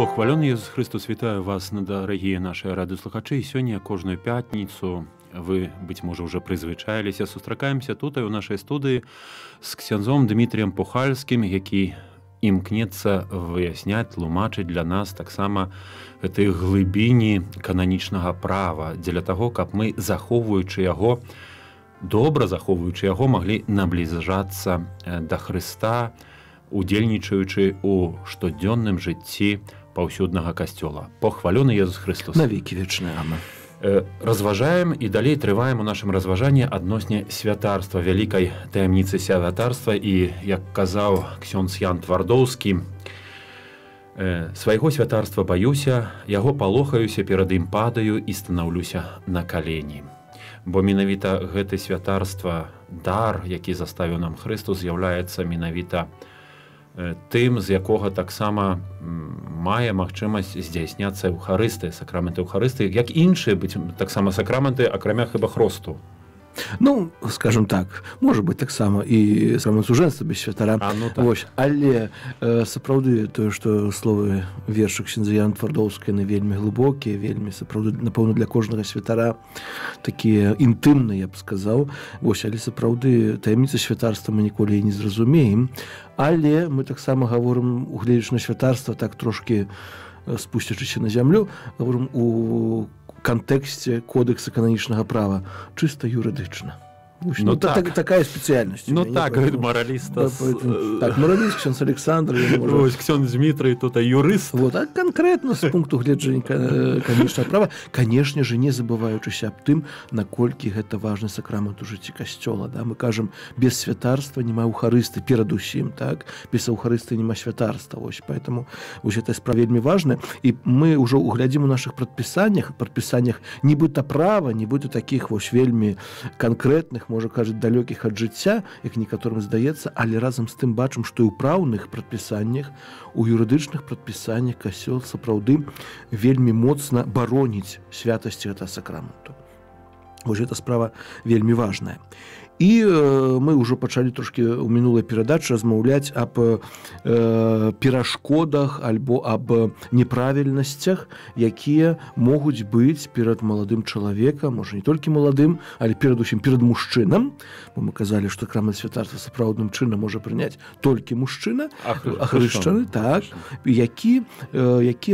Похвалёны Езус Хрыстус, вітаю вас, дарагія нашыя радыёслухачы. І сёння кожную пятніцу вы, быць можа, уже прызвычаіліся, сустракаемся тут у нашай студыі з ксяндзом Дмітрыем Пухальскім, які імкнецца выясняць, тлумачыць для нас таксама гэтай глыбіні кананічнага права, дзеля таго, каб мы, захоўваючы яго, добра захоўваючы яго, маглі набліжацца да Хрыста, удзельнічаючы ў штодзённым жыцці паўсюднага касцёла. Похвалёны Езус Хрыстус. Навекі вечныя. Амэн. Разважаем і далей трываем у нашым разважанні адносне святарства, вялікай таямніцы святарства. І, як казаў ксёндз Ян Твардоўскі, свайго святарства баюся, яго палохаюся, перад ім падаю і станаўлюся на калені. Бо менавіта гэты святарства, дар, які заставіў нам Хрыстус, з'яўляецца менавіта тым, з якога таксама мае магчымасць здзяйсняцца Эўхарыстыя, сакраменты Эўхарыстыі, як іншыя быць таксама сакраменты, акрамя хіба хросту. Ну, скажем так, можа быць таксама і сакрамент сужэнства без святара. Ну, так. Вось, але сапраўды тое, што словы вершы ксяндза Яна Твардоўскага, яны вельмі глыбокія, вельмі сапраўды, напэўна, для кожнага святара такія інтымныя, я б сказаў. Вось, але сапраўды таямніцы святарства мы ніколі не зразумеем, але мы таксама гаворым, угледзячы на святарства, так трошкі спусцячыся на зямлю, гаворым у кантэксце кодекса кананічнага права, чыста юрыдычна. Ну, так. Такая спецыяльнасць. Ну так, мараліста. Так, мараліст, ксёндз Александр. Вось, ксёндз Дмітрый тут юрыст. Вот, а канкрэтна з пункту гледжання кананічнага права, канешне же, не забываючыся аб тым, наколькі гэта важны сакрамент у жыцці касцёла. Да? Мы кажам, без святарства няма Эўхарысты, перадусім, так? Без Эўхарысты няма святарства. Вось, поэтому вось эта справа вельмі важная. І мы ўжо углядзім у нашых прадпісаннях нібыта права, нібыта такіх вось вельмі канкрэтных, можа, кажуць, далёкіх ад жыцця, як некаторым здаецца, але разам з тым бачым, што і ў праўных прадпісаннях, у юрыдычных прадпісаннях касцёл сапраўды вельмі моцна бароніць святасці гэтага сакраменту. Вось гэта справа вельмі важная. І мы ўжо пачалі трошкі ў мінулай перадачы размаўляць аб перашкодах альбо аб неправільнасцях, якія могуць быць перад маладым чалавекам, можа, не толькі маладым, але перадусім перад мужчынам, бо мы казалі, што сакрамент святарства сапраўдным чынам можа прыняць толькі мужчына, ахрышчаны, так, які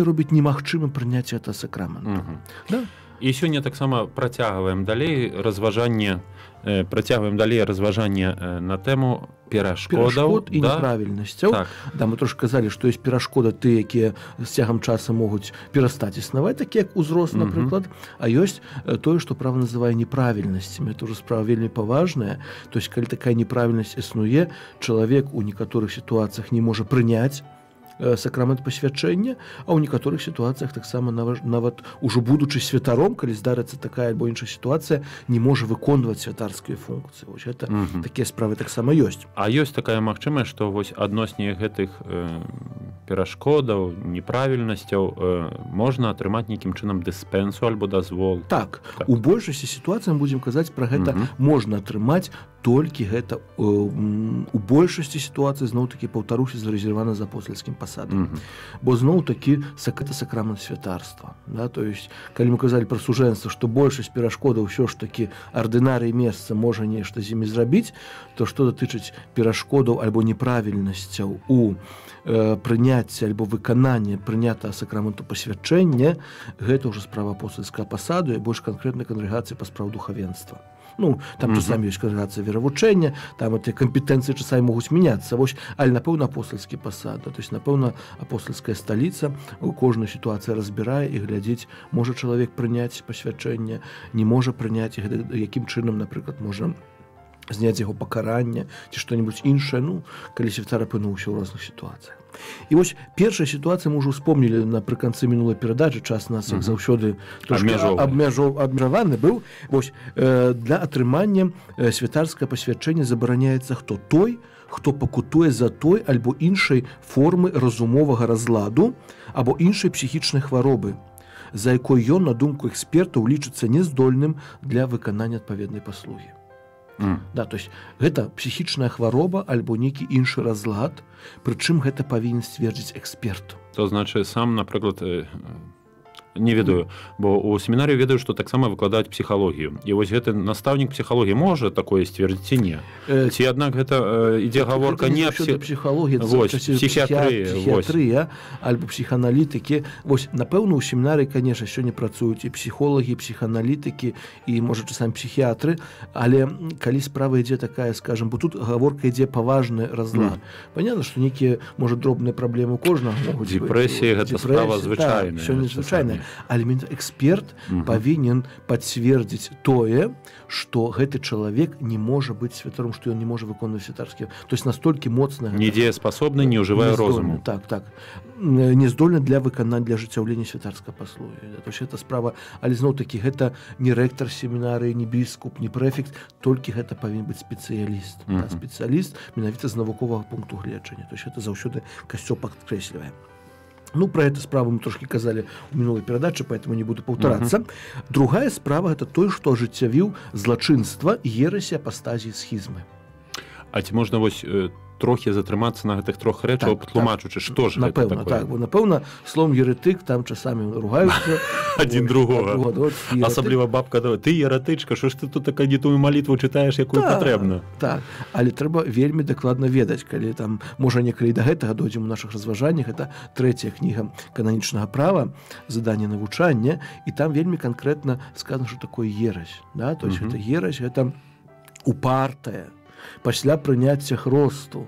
робіць немагчымым прыняцце гэтага сакраменту. Да? І сёння таксама працягваем далей разважанне на тэму перашкодаў і неправільнасцяў. Так. Да, мы трошки казалі, што ёсць перашкоды тыя, якія з цягам часу могуць перастаць існаваць, такія як узрост, напрыклад, а ёсць тое, што права называе неправільнасцямі. Это ўжо справа вельмі паважная. То есть, калі такая неправільнасць існуе, чалавек у некаторых сітуацыях не можа прыняць сакрамент пасвячэння, а ў некаторых сітуацыях таксама нават ужо будучы святаром, калі здарыцца такая альбо іншая сітуацыя, не можа выконваць святарскія функцыі. Вось гэта такія справы таксама ёсць. А ёсць такая магчымасць, што вось адносне гэтых перашкодаў, неправільнасцяў можна атрымаць нейкім чынам дыспенсу альбо дазвол? Так, у большасці сітуацый мы будзем казаць пра гэта, можна атрымаць толькі гэта у большасці сітуацый, зноў-такі, паўтаруся, зарэзервавана за апостальскім пасадам. Бо зноў-такі гэта сакрамент святарства. Да? То есть, калі мы казалі пра сужэнства, што большасць перашкодаў ўсё ж такі ардынарый месца можа нешта з імі зрабіць, то што датычыць перашкодаў альбо неправільнасцяў у прыняцці альбо выкананні прынятага сакраменту пасвячэння, гэта ўжо справа апостальскага пасаду і больш канкрэтна кангрэгацыі па справу духавенства. Ну, там часамі ёсць кангрэгацыя веравучэння, там гэтыя кампетэнцыі часамі могуць мяняцца, вось, але, напэўна, апостальскі пасад, да, то есть, напэўна, апостальская сталіца у кожную сітуацыю разбірае і глядзіць, можа чалавек прыняць пасвячэнне, не можа прыняць, якім чынам, напрыклад, можа зняць яго пакаранне ці што-небудзь іншае, ну, калі святар апынуўся ў розных сітуацыях. І вось першая сітуацыя, мы ўжо ўспомнілі напрыканцы мінулай перадачы, час нас, як заўсёды, трошкі абмежаваны быў. Вось, для атрымання святарскае пасвячэння забараняецца хто? Той, хто пакутуе за той альбо іншай формы разумовага разладу або іншай псіхічнай хваробы, за якой ён, на думку экспертаў, лічыцца нездольным для выканання адпаведнай паслугі. Да, то есть гэта псіхічная хвароба альбо нейкі іншы разлад, прычым гэта павінен сцвердзіць эксперт. То значит, сам, напрыклад, не ведаю, бо у семінарыі ведаю, што таксама выкладаюць псіхалогію. І вось гэты настаўнік псіхалогіі можа такое сцвердзіць ці не? Ці аднак гэта ідзе гаворка не псіхалогіі, псіхіатрыя альбо псіхааналітыкі. Вось, напэўна, у семінарыі, конечно, сёння працуюць і псіхолагі, і псіхааналітыкі, і, можа, часамі псіхіятры, але калі справа ідзе такая, скажем, бо тут гаворка ідзе паважны разлад. Понятно, што нейкія, можа, дробныя праблемы у кожнага могуць быць. Дэпрэсія гэта справа звычайная. Сёння звычайная. Але эксперт павінен пацвердзіць тое, што гэты чалавек не можа быць святаром, што ён не можа выконваць святарскі. То есть настолькі моцна недзееспасобны, не ўжывае розуму. Так, так. Не здольны для выканання, для ажыццяўлення святарскай паслугі. То есть гэта справа, але зноў-такі гэта не рэктар семінарыі, не біскуп, не прэфект, толькі гэта павінен быць спецыяліст. Да, спецыяліст менавіта з навуковага пункту гледжання. То есть гэта заўсёды касцёл падкрэслівае. Ну, про эту справу мы трошки казалі ў мінулай перадачы, поэтому не буду паўтарацца. Другая справа – это той, што ажыццявіў злачынства, ерасі, апастазіі, схізмы. А ці можна вось трохі затрымацца на гэтых трох рэчах, так, тлумачучы, так. Што ж напэўна, гэта такое? Так, бо, напэўна, словом еретык там часамі ругаюцца. Адзін другога. Асабліва бабка, ты еретычка, што ж ты тут така не тую малітву чытаеш, якую так, патрэбна? Так, але трэба вельмі дакладна ведаць, калі там, можа, некалі да гэтага дойдзем у нашых разважаннях, это трэцяя кніга кананічнага права, заданне навучання, і там вельмі канкрэтна сказана, што такое ерась. Да? То есть гэта ерась, гэта упартая, пасля прыняцця хросту,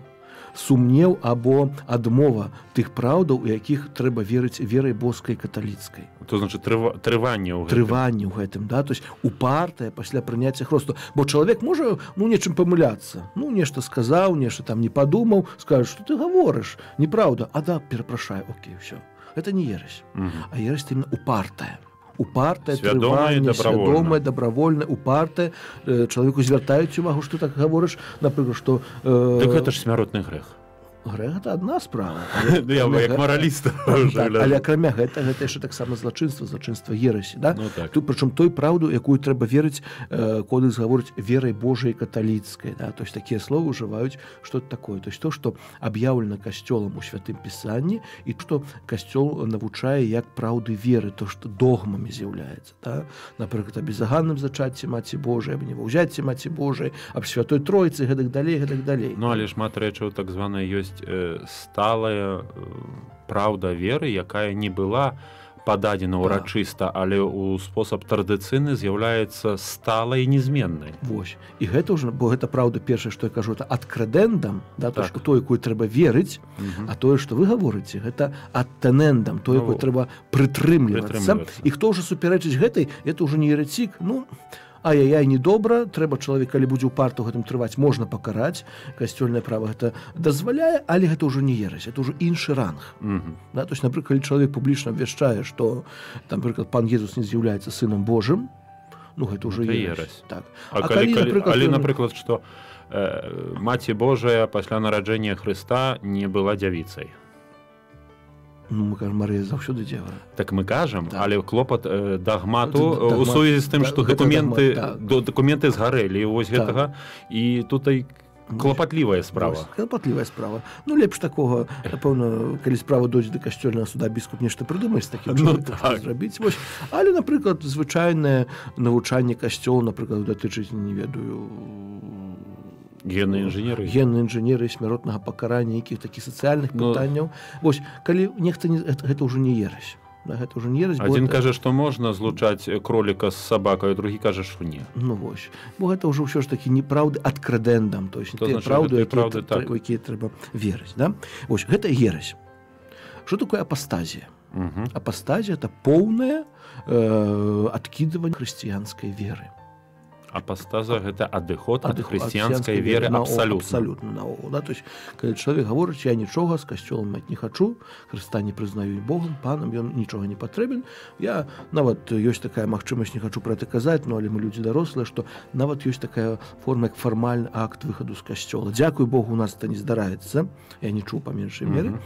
сумнеў або адмова тых праўдаў, у якіх трэба верыць верай боскай каталіцкай. То значит трыванне ў гэтым. Трыванне ў гэтым, да, то есть упартае пасля прыняцця хросту. Бо чалавек можа, ну, нечым памыляцца. Ну, нешта сказаў, нешта там не падумаў, скажа, што ты гаворыш, неправда. А да, перапрашаю, окей, всё. Это не ерась. А ерась именно упартая. Упартае, трыванне, свядомае, добравольнае, упартае. Чалавеку звяртаюць увагу, што так гаворыш, напрыклад, што... Так гэта ж смяротны грэх. Грэх – это адна справа. Я як мараліст. Але акрамя гэта, гэта яшчэ таксама злачынства, злачынства ерасі. Тут, прычым той праўду, якую трэба верыць, кодэкс гаворыць, верай Божай каталіцкай. То есть такія словы ўжываюць, што это такое. То есть то, што аб'яўлена касцёлам у Святым Пісанні, і што касцёл навучае як праўды веры, то, што догмамі з'яўляецца. Напрыклад, аб безаганным зачацці Маці Божай, аб неваўзяцці Маці Божай, аб Святой Тройцы, гэтак далей, гэтак далей. Ну, але шмат рэчаў так званая ёсць сталая праўда веры, якая не была пададзена ўрачыста, але ў спосаб традыцыйны з'яўляецца сталай і незменнай. Вось. І гэта ўжо, бо гэта праўда першае, што я кажу, это ад крэдэндам, да, то, што то, якую трэба верыць, а тое, што вы гаворыце, гэта ад тэнэндам, то, якую трэба прытрымлівацца. І хто ўжо супярэчыць гэтай, это ўжо не ерэцік, ну, ай-яй-яй, недобра, трэба чалавек, калі будзе ўпарта ў гэтым трываць, можна пакараць, касцёльнае права гэта дазваляе, але гэта ўжо не ерась, это ўжо іншы ранг. Да, то есть, напрыклад, калі чалавек публічна абвяшчае, што, там, напрыклад, пан Езус не з'яўляецца сынам Божым, ну, гэта ўжо ерась. Так. А калі, напрыклад, але, напрыклад, што Маці Божая пасля нараджэння Хрыста не была дзявіцай. Ну, мы кажам, Марыя заўсёды дзева. Так мы кажам, так. Але клопат дагмату у сувязі з тым, што дакументы згарэлі вось гэтага, і тут і клапатлівая справа. Вось, клапатлівая справа. Ну, лепш такога, напэўна, калі справа дойдзе да касцёльнага суда, біскуп нешта прыдумае з такім чалавекам, што зрабіць. Вось. Але, напрыклад, звычайнае навучанне касцёла, напрыклад, датычыць, не ведаю, генныя інжынеры. Генныя інжынеры, смяротнага пакарання, нейкіх такіх сацыяльных пытанняў. Вось, калі нехта не, гэта ўжо не ерась. Да, гэта ўжо не ерась, Адзін кажа, што можна злучаць кроліка з сабакай, другі кажа, што не. Ну вось. Бо гэта ўжо ўсё ж такі неправды ад крэдэндам, то есть тыя праўды, якія трэба верыць. Да? Вось, гэта ерась. Што такое апастазія? Апастазія – это поўнае адкідванне хрысціянскай веры. Апастаза – гэта адыход ад хрысціянскай веры абсалютна. Абсалютна наогул. Да? То есть, калі чалавек гаворыць, я нічога з касцёлам маць не хачу, Хрыста не прызнаю Богам, панам, ён нічога не патрэбен. Я нават ёсць такая магчымасць, не хачу пра это казаць, но але мы людзі дарослыя, што нават ёсць такая форма, як фармальны акт выхаду з касцёла. Дзякуй Богу, у нас это не здараецца, я не чуў па меншай меры.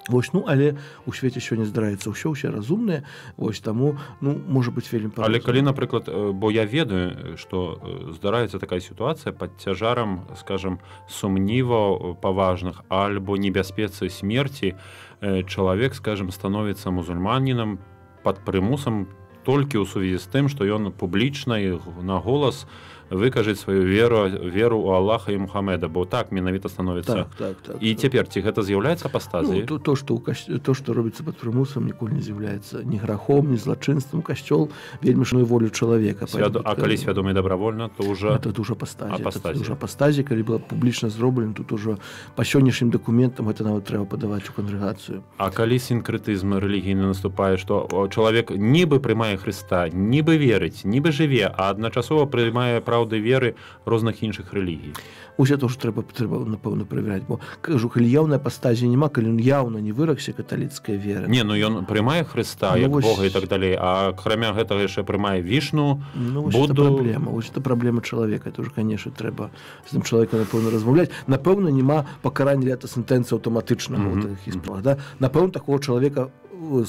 Вось, ну, але у свеце сёння здараецца ўсё, усе разумныя, вось таму, ну, можа быць вельмі па-рознаму. Але калі, напрыклад, бо я ведаю, што здараецца такая сітуацыя пад цяжарам, скажем, сумніваў паважных альбо небяспецы смерці, чалавек, скажем, становіцца мусульманінам пад прымусам толькі ў сувязі з тым, што ён публічна і на голас выкажыць сваю веру ў Аллаха і Мухаммеда, бо так менавіта становіцца. Так. І цяпер ці гэта з'яўляецца апастазіяй? Ну, то, што робіцца пад прымусам, ніколі не з'яўляецца ні грахом, ні злачынствам. Касцёл вельмі шануе волю чалавека. А калі свядома і добравольна, то ўжо это ўжо апастазія. Это ўжо апастазія, калі была публічна зроблена, тут ужо па сённяшнім дакументам гэта нават трэба падаваць у кангрэгацыю. А калі сінкрэтызм рэлігійны наступае, што чалавек нібы прымае Хрыста, нібы верыць, нібы жыве, а адначасова прымае праўды веры розных іншых рэлігій. Усе то ж трэба напэўна правяраць, бо кажу, калі яўная апастазія няма, калі ён яўна не выракся каталіцкай веры. Не, ну ён прымае Хрыста, ну, як вось... Бога і так далей, а акрамя гэтага яшчэ прымае Вішну, ну, Будду. Праблема, вось это праблема чалавека, это ўжо, конечно, трэба з тым чалавекам, напэўна, размаўляць. Напэўна, няма пакарання это сентэнцыя аўтаматычнага ў такіх справах, да? Напэўна, такого чалавека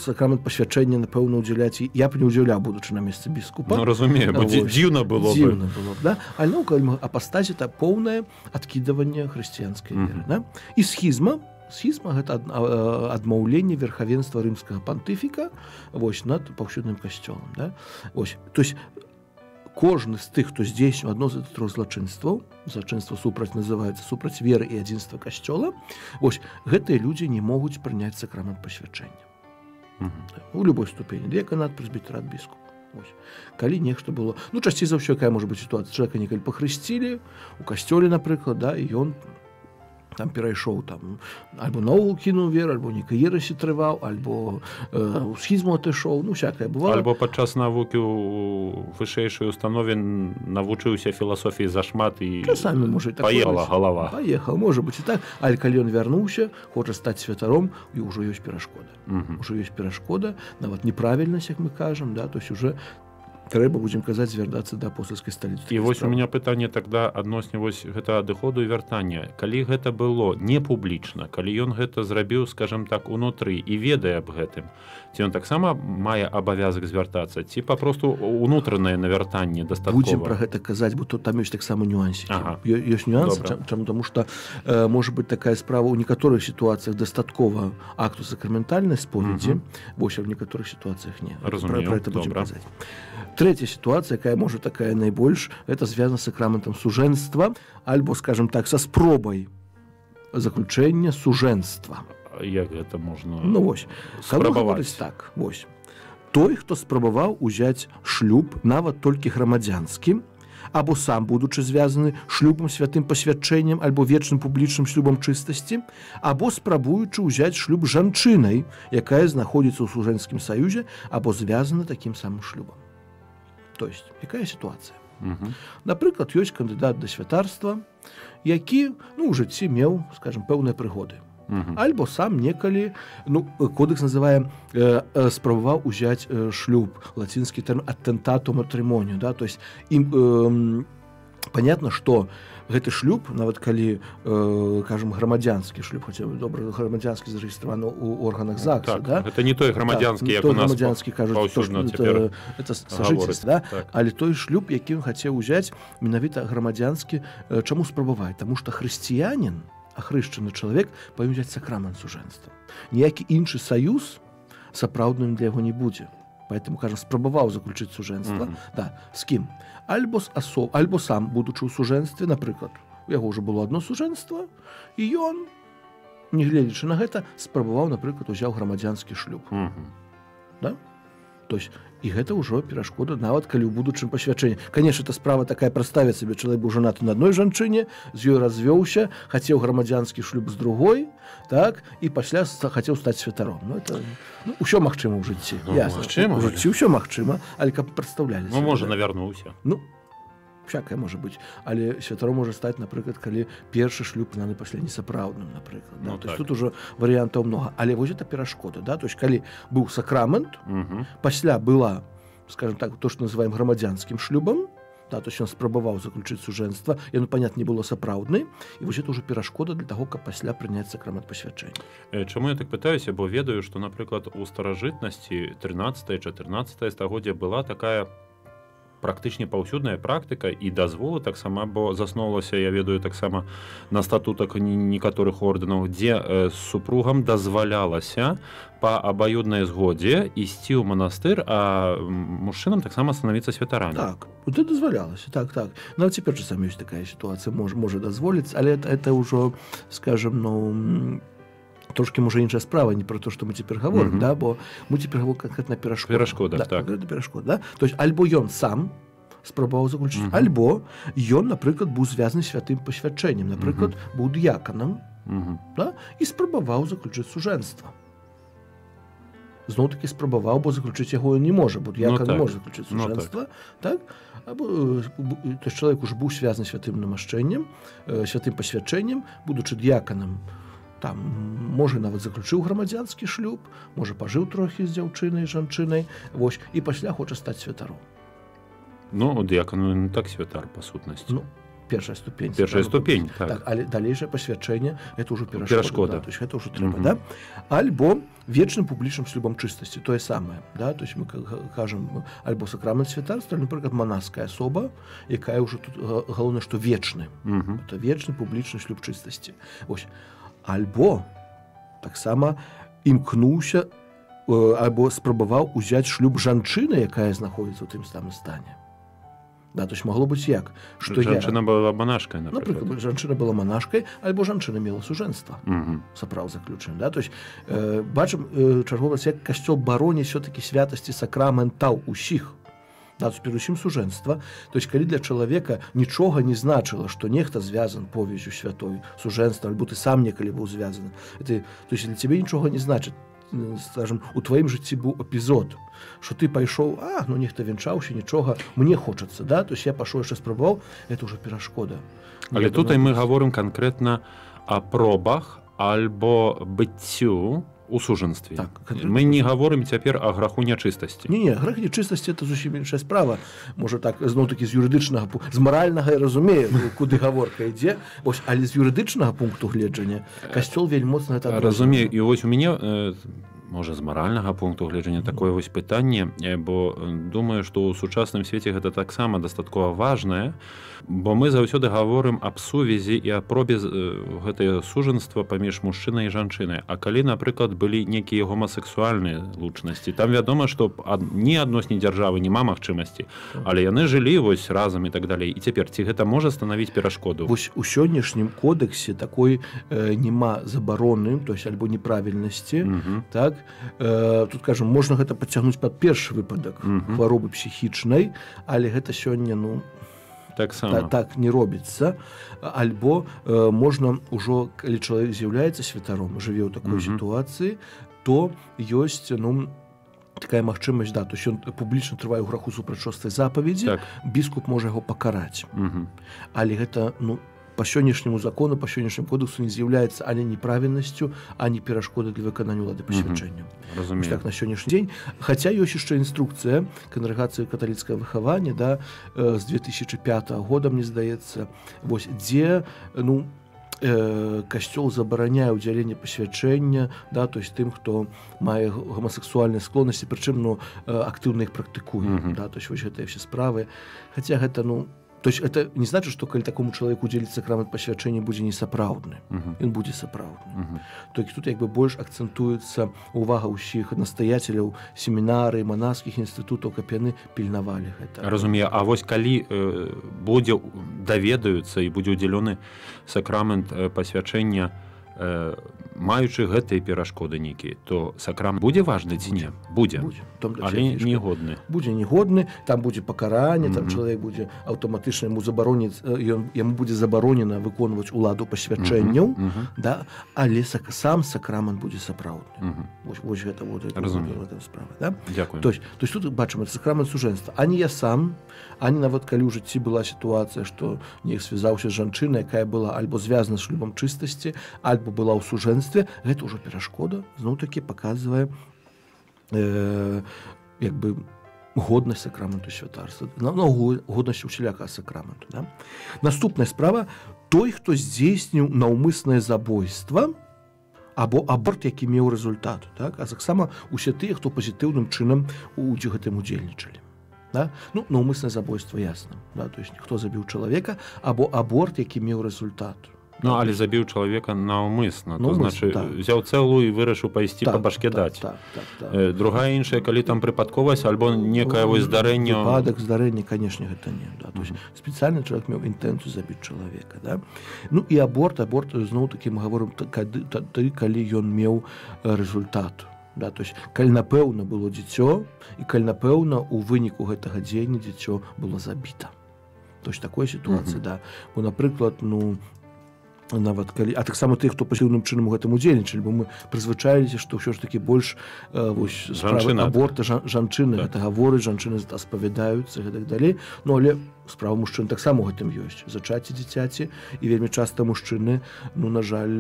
сакрамент пасвячэння, напэўна, удзяляць, я б не ўдзяляў, будучы на месцы біскупа. Ну, разумею, бо дзіўна было б. Дзіўна было б, да? Але, ну, калі апастазія, это поўнае адкідаванне хрысціянскай веры, да? І схізма гэта адмаўленне верхавенства рымскага пантыфіка, вось, над паўсюдным касцёлам, да? Вось, то есть кожны з тых, хто здзейсніў адно з трох злачынстваў, злачынства супраць называецца супраць веры і адзінства касцёла, вось, гэтыя людзі не могуць прыняць сакрамент пасвячэння. У любой ступені, дыяканат, прэзбітэрат, біскуп. Ось. Калі нешта было, ну, часцей за ўсё, якая можа быць сітуацыя, чалавека некалі пахрысцілі у касцёле, напрыклад, да, і ён там перайшоў там альбо наогул кінуў веру, альбо нейкай ерасі трываў, альбо у схізму адышоў, ну, всякае бывало. Альбо падчас навукі ў вышэйшай установе навучыўся філасофіі зашмат і часамі, можа, і паехала галава. Паехаў, можа быць і так, але калі ён вярнуўся, хоча стаць святаром, і ўжо ёсць перашкода. Ужо ёсць перашкода, нават неправільнасць, як мы кажам, да, то есть уже трэба, будзем казаць, звяртацца да апостальскай сталіцы. І вось у меня пытанне тогда адносна вось гэта адыходу і вяртання. Калі гэта было не публічна, калі ён гэта зрабіў, скажем так, унутры і ведае аб гэтым, ці ён таксама мае абавязак звяртацца, ці папросту унутранае навяртанне дастаткова? Будзем пра гэта казаць, бо тут там ёсць таксама нюансікі. Ага. Ёсць нюансы, чаму, таму што можа быць такая справа ў некаторых сітуацыях дастаткова акту сакраментальнай споведзі, вось, а ў некаторых сітуацыях не. Разумею, пра гэта будзем казаць. Третья ситуация, якая, можа, такая найбольш, это связана с сакраментом сужэнства, альбо, скажем так, со спробай заключэння сужэнства. Як гэта можна ну, вось, спрабаваць? Так, вось. Той, хто спрабаваў узяць шлюб, нават толькі грамадзянскі, або сам, будучы звязаны шлюбам святым пасвячэннем альбо вечным публічным шлюбам чыстасці, або спрабуючы ўзяць шлюб з жанчынай, якая знаходзіцца ў сужэнскім саюзе, або звязана такім самым шлюбам. То есть, якая сітуацыя? Напрыклад, ёсць кандыдат да святарства, які, ну, у жыцці меў, скажем, пэўныя прыгоды. Альбо сам некалі, ну, кодекс называе, спрабаваў узяць шлюб, лацінскі тэрмін аттентату матрымонію, да, то есть ім понятно, што гэты шлюб, нават калі, кажам, грамадзянскі шлюб, хаця добра, грамадзянскі зарэгістраваны ў органах ЗАГСа, так, да? Гэта не той грамадзянскі, так, як той у нас грамадзянскі, кажуць, то, што это сажыцельства, да? Так. Але той шлюб, які ён хацеў узяць, менавіта грамадзянскі, чаму спрабаваць? Таму што хрысціянін, ахрышчаны чалавек, павінен узяць сакрамент сужэнства. Ніякі іншы саюз сапраўдным для яго не будзе. Поэтому, кажам, спрабаваў заключыць сужэнства. Да, з кім? Альбо з альбо сам, будучы ў сужэнстве, напрыклад, у яго ўжо было адно сужэнства, і ён, не гледзячы на гэта, спрабаваў, напрыклад, узяў грамадзянскі шлюб. Да? То есть, і гэта ўжо перашкода, нават калі ў будучым пасвячэнні. Конечно, эта справа такая, прадставіць сабе, чалавек быў жанаты на адной жанчыне, з ёй развёўся, хацеў грамадзянскі шлюб з другой, так, і пасля хацеў стаць святаром. Ну, это, ну, ўсё магчыма ў жыцці. Ну, ясна, магчыма, у жыцці ўсё магчыма, але каб прадстаўлялі Ну, сабе, можа, да. навярнуўся. Ну, всякае можа быць. Але святаром можа стаць, напрыклад, калі першы шлюб прызнаны пасля несапраўдным, напрыклад. Да? Ну, То есть так. тут ужо варыянтаў многа. Але вось это перашкода, да? То есть калі быў сакрамент, пасля была, скажем так, то, што называем грамадзянскім шлюбам, Да, то есть ён спрабаваў заключыць сужэнства, яно, понятно, не было сапраўднай, і вось это ўжо перашкода для таго, каб пасля прыняць сакрамент пасвячэння. Чаму я так пытаюся, бо ведаю, што, напрыклад, у старажытнасці 13-14 стагоддзя была такая практычна паўсюдная практыка і дазволы таксама, бо засноўвалася, я ведаю, таксама на статутах некаторых ордэнаў, дзе супругам дазвалялася па абаюднай згодзе ісці ў манастыр, а мужчынам таксама станавіцца святарамі. Так, это дазвалялася, так. Нават цяпер часамі ёсць такая сітуацыя, можа дазволіць, але это ўжо, скажем, ну, трошки, можа, іншая справа, не про то, што мы цяпер гаворым, да, бо мы цяпер гаворым канкрэтна перашкода. Перашкода, да, так. Канкрэтна перашкода, да? То есть альбо ён сам спрабаваў заключыць, альбо ён, напрыклад, быў звязаны святым пасвячэннем, напрыклад, быў дыяканам, да, і спрабаваў заключыць сужэнства. Зноў-такі спрабаваў, бо заключыць яго ён не можа, бо дыякан не можа заключыць сужэнства, так? Або, то есть чалавек ужо быў звязаны святым намашчэннем, святым пасвячэннем, будучы дыяканам, там, можа, нават заключыў грамадзянскі шлюб, можа, пажыў трохі з дзяўчынай, жанчынай, вось, і пасля хоча стаць святаром. Ну, дыякан не так святар, па сутнасці. Ну, першая ступень. Першая ступень, так. Так, але далейшае пасвячэнне — это ўжо перашкода. Да, то есть гэта ўжо трэба, да? Альбо вечным публічным шлюбам чыстасці, тое самае, да? То есть мы кажам, альбо сакрамент святарства, напрыклад, манаская асоба, якая ўжо тут, галоўнае, што вечны. Это вечны публічны шлюб чыстасці. Вось. Альбо таксама імкнуўся, альбо спрабаваў узяць шлюб жанчыны, якая знаходзіцца ў тым самым стане. Да, то есть магло быць як? Што жанчына была манашкай, напрыклад. Напрыклад, жанчына была манашкай, альбо жанчына мела сужэнства, сапраў заключана. Да? То есть, бачым, чарговы раз, як касцёл бароніць все-таки святасці сакраментаў усіх. Да, то есть, перадусім сужэнства. То есть, калі для чалавека нічога не значыла, што нехта звязан повязю святой сужэнства, альбо ты сам некалі быў звязаны. Это, то есть, для цябе нічога не значыць. Скажем, у тваім жыцці быў эпізод, што ты пайшоў, ну нехта вянчаўся, нічога, мне хочацца, да, то есть я пашоў, яшчэ спрабаваў, это ўжо перашкода. Але тут мы гаворым канкрэтна о пробах альбо быццю у сужэнстве. Так, мы не гаворым цяпер о граху нячыстасці. Не, грах нячыстасці — это зусім іншая справа. Можа так, зноў-такі з юрыдычнага, з маральнага я разумею, куды гаворка ідзе, вось, але з юрыдычнага пункту гледжання касцёл вельмі моцна гэта адрознівае. Разумею, і вось у мяне, можа, з маральнага пункту гледжання такое вось пытанне, бо думаю, што ў сучасным свеце гэта таксама дастаткова важнае, бо мы заўсёды гаворым аб сувязі і аб пробе гэтае сужэнства паміж мужчынай і жанчынай. А калі, напрыклад, былі нейкія гомасексуальныя лучнасці, там вядома, што ні адносні дзяржавы няма магчымасці, але яны жылі вось разам і так далей. І цяпер, ці гэта можа станавіць перашкоду? Вось у сённяшнім кодэксе такой няма забароны, то есть альбо неправільнасці, так? Тут, кажам, можна гэта падцягнуць пад першы выпадак хваробы псіхічнай, але гэта сёння, ну, так не робіцца. Альбо можна ўжо, калі чалавек з'яўляецца святаром, жыве ў такой сітуацыі, то ёсць, ну, такая магчымасць, да, то есть ён публічна трывае ў граху супраць шостай запаведзі, біскуп можа яго пакараць. Але гэта, ну, па сённяшняму закону, па сённяшняму кодэксу не з'яўляецца ані неправільнасцю, ані перашкодай для выканання ўлады пасвячэння. Так на сённяшні дзень. Хаця ёсць яшчэ інструкцыя кангрэгацыі каталіцкага выхавання, да, з 2005 года, мне здаецца, вось, дзе, ну, касцёл забараняе ўдзяленне пасвячэння, да, то есть тым, хто мае гомасексуальныя склоннасці, прычым, ну, актыўна іх практыкуе, да, то есть вось гэтыя все справы. Хаця гэта, ну, то есть это не значит, что калі такому чалавеку удзеліць сакрамент пасвячэння, будзе несапраўдны. Ён будзе сапраўдны. Толькі тут як бы больш акцэнтуецца увага ўсіх настаяцеляў семінары, манаскіх інстытутаў, каб яны пільнавалі гэта. Разумею. А вось калі будзе даведаюцца і будзе удзелены сакрамент пасвячэння, маючы гэтыя перашкоды нейкія, то сакрамент будзе важны ці не? Будзе. Але негодны. Будзе негодны, там будзе пакаранне, там чалавек будзе аўтаматычна, яму забароніць, яму будзе забаронена выконваць уладу пасвячэнняў, да, але сам сакрамент будзе сапраўдны. Вось гэта вот гэта справа, да? Дзякую. То есть тут бачым, это сакрамент сужэнства. Ані я сам, ані нават калі ў жыцці была сітуацыя, што неяк звязаўся з жанчынай, якая была альбо звязана з шлюбам чыстасці, альбо была ў сужэнстве, гэта ўжо перашкода, зноў-такі паказвае, як бы годнасць сакраменту святарства, годнасць усялякага сакраменту. Да? Наступная справа – той, хто здзейсніў наўмыснае забойства або аборт, які меў рэзультат, так? А таксама усе тыя, хто пазітыўным чынам у гэтым удзельнічалі. Да? Ну, наўмыснае забойства, ясна. Да? То есть хто забіў чалавека, або аборт, які меў рэзультат. Ну, але забіў чалавека наўмысна, то значит, так. Взяў цэлу і вырашыў пайсці так, па башке так, даць. Так. Другая іншая, калі там прыпадковасць альбо некае вось здарэнне. Выпадак, здарэнне, канешне, гэта не. Да? То есть спецыяльна чалавек меў інтэнцыю забіць чалавека. Да? Ну і аборт, зноў-такі мы гаворым, тады, калі ён меў рэзультат. Да, то есть, калі напэўна было дзіцё, і калі напэўна у выніку гэтага дзеяння дзіцё было забіта. То есть такой сітуацыі, да. Бо, напрыклад, ну, нават калі, а таксама тых, хто пасіўным чынам у гэтым удзельнічалі, бо мы прызвычаіліся, што ўсё ж такі больш вось справы аборта жанчыны так. Гэта гавораць, жанчыны аспавядаюцца і так далей. Ну, але справа мужчын таксама ў гэтым ёсць. Зачацце дзіцяці, і вельмі часта мужчыны, ну, на жаль,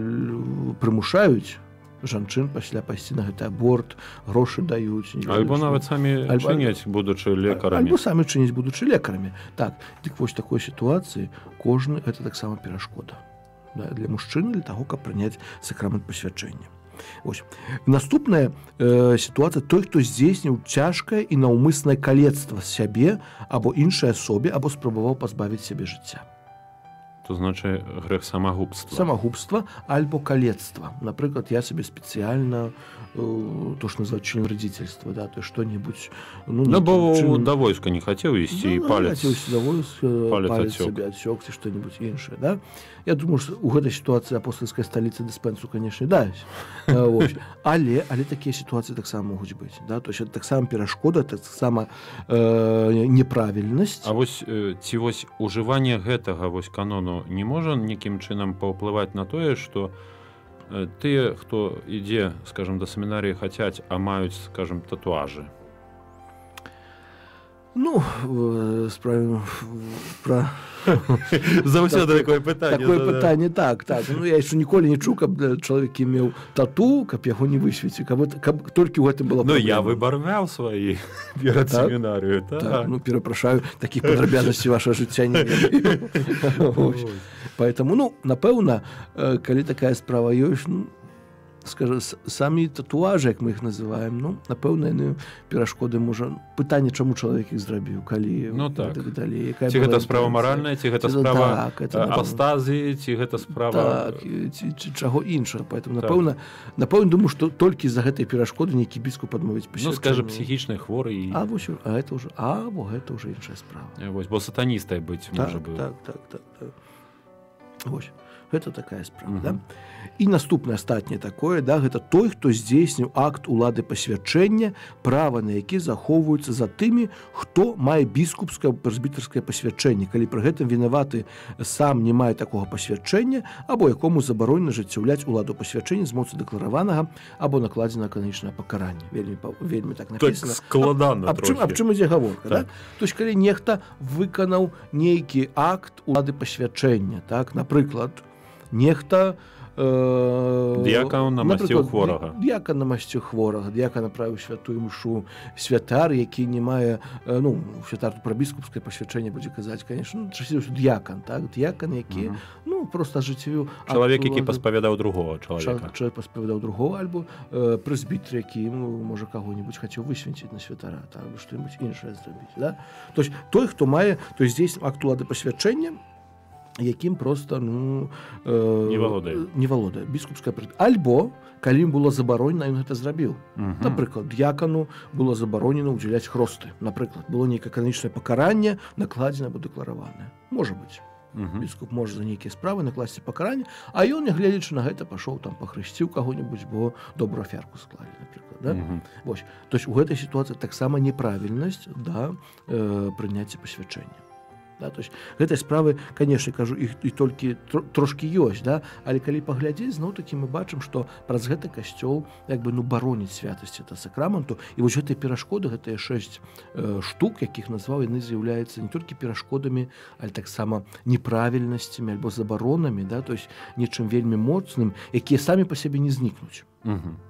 прымушаюць жанчын пасля пайсці на гэты аборт, грошы даюць. Альбо нават самі чыняць, будучы лекарамі. Альбо самі чыняць, будучы лекарамі. Так, дык вось такой сітуацыі кожны гэта таксама перашкода. Да, для мужчыны, для таго, каб прыняць сакрамент пасвячэння. Ось. Наступная сітуацыя – той, хто здзейсніў цяжкае і наўмыснае калецтва сябе або іншай асобе, або спрабаваў пазбавіць сябе жыцця. То значит грэх самагубства. Самагубства альбо калецтва. Напрыклад, я сабе спецыяльна, то, што называют чын вредительства, да, то что-нибудь... Ну, бо чын... да войска не хацеў ісці, і палец... Не хацеў да войска, палец сабе адсёк, ці что-нибудь іншае, да. Я думаю, што ў гэтай сітуацыі апостальская сталіца дыспенсу, конечно, даюць. Але такія сітуацыі таксама могуць быць, да, то есть это таксама перашкода, таксама неправільнасць. А вось ці вось ужыванне гэтага вось канону не можа нейкім чынам паўплываць на тое, што тыя, хто ідзе, скажем, да семінарыі хацяць, а маюць, скажем, татуажы? Ну, справим про... Заўсёды такое пытанне. Такое пытанне, так. Ну, я яшчэ ніколі не чуў, каб чалавек меў тату, каб яго не высвеціў, каб толькі ў гэтым была праблема. Ну, я выбарвяў свае перад семінарыю, так. Ну, перапрашаю, такіх падрабязнасцей ваша жыцця не ведаю. Поэтому, ну, напэўна, калі такая справа ёсць, ну, скажу, самі татуажы, як мы іх называем, ну, напэўна, яны перашкоды можа... Пытанне, чаму чалавек іх зрабіў, калі... Ну, так. Так далей, ці гэта справа маральная, ці гэта справа апостазіі, ці гэта справа... Так, ці чаго іншага. Поэтому, напэўна, думаю, што толькі з-за гэтай перашкоды нейкі біскуп адмовіць пасвячэнне. Ну, скажа, псіхічны хворы. А, вось, а гэта ўжо, а, во, гэта ўжо іншая справа. Вось, бо сатаністай быць можа быў. Так. Вось. Гэта такая справа, да? І наступнае астатняе такое, да, гэта той, хто здзейсніў акт улады пасвячэння, права на які захоўваюцца за тымі, хто мае біскупскае прэзбітарскае пасвячэнне, калі пры гэтым вінаваты сам не мае такога пасвячэння, або якому забаронена ажыццяўляць уладу пасвячэння з моцы дэклараванага або накладзенага кананічнага пакарання. Вельмі так напісана. Так складана трохі. Аб чым ідзе гаворка, так? Да? То есть калі нехта выканаў нейкі акт улады пасвячэння, так, напрыклад, нехта дыякан намасціў хворага. Дыякан намасціў хворага, дыякан направіў святую мшу, святар, які не мае, ну, святар пра біскупскае пасвячэнне будзе казаць, конечно, ну, часцей дыякан, так, дыякан, які, ну, просто ажыццявіў чалавек, які паспавядаў другого чалавека. Чалавек паспавядаў другого, альбо прэзбітр, які, ну, можа, каго-нибудь хацеў высвенціць на святара, так, або што-нибудь іншае зрабіць, да? То есть той, хто мае, то есть здесь акт улады пасвячэння, якім просто, ну, не валодае. Не валодае. Біскупская альбо, калі ім было забаронена, ён гэта зрабіў. Напрыклад, дыякану было забаронена ўдзяляць хросты. Напрыклад, было нейкае кананічнае пакаранне, накладзена або дэклараванае. Можа быць. Біскуп можа за нейкія справы накласці пакаранне, а ён, нягледзячы на гэта, пашоў там пахрысціў каго-небудзь, бо добрую афярку склалі, напрыклад. Да? Вось. То есть у гэтай сітуацыі таксама неправільнасць да прыняцця пасвячэння. Да, то есть гэтай справы, конечно, кажу, іх і толькі трошкі ёсць, да, але калі паглядзець, зноў-такі мы бачым, што праз гэты касцёл як бы, ну, бароніць святасць это сакраменту. І вось гэтыя перашкоды, гэтыя 6 штук, якіх назваў, яны з'яўляюцца не толькі перашкодамі, але таксама неправільнасцямі альбо забаронамі, да, то есть нечым вельмі моцным, якія самі па сябе не знікнуць.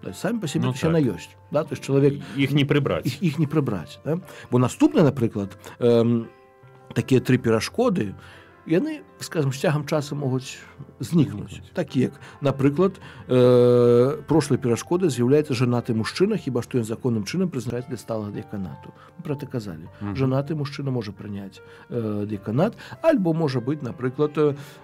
Да, самі па сябе, ну, так, яна ёсць. Да, то есть чалавек іх не прыбраць. Іх не прыбраць. Да? Бо наступны, напрыклад, такія тры перашкоды, яны, скажем, з цягам часу могуць знікнуць. Такі як, напрыклад, прошлай перашкоды з'яўляецца жанаты мужчына, хіба што ён законным чынам прызначаць для сталага дыяканату. Мы пра это казалі. Жанаты мужчына можа прыняць дыяканат, альбо можа быць, напрыклад,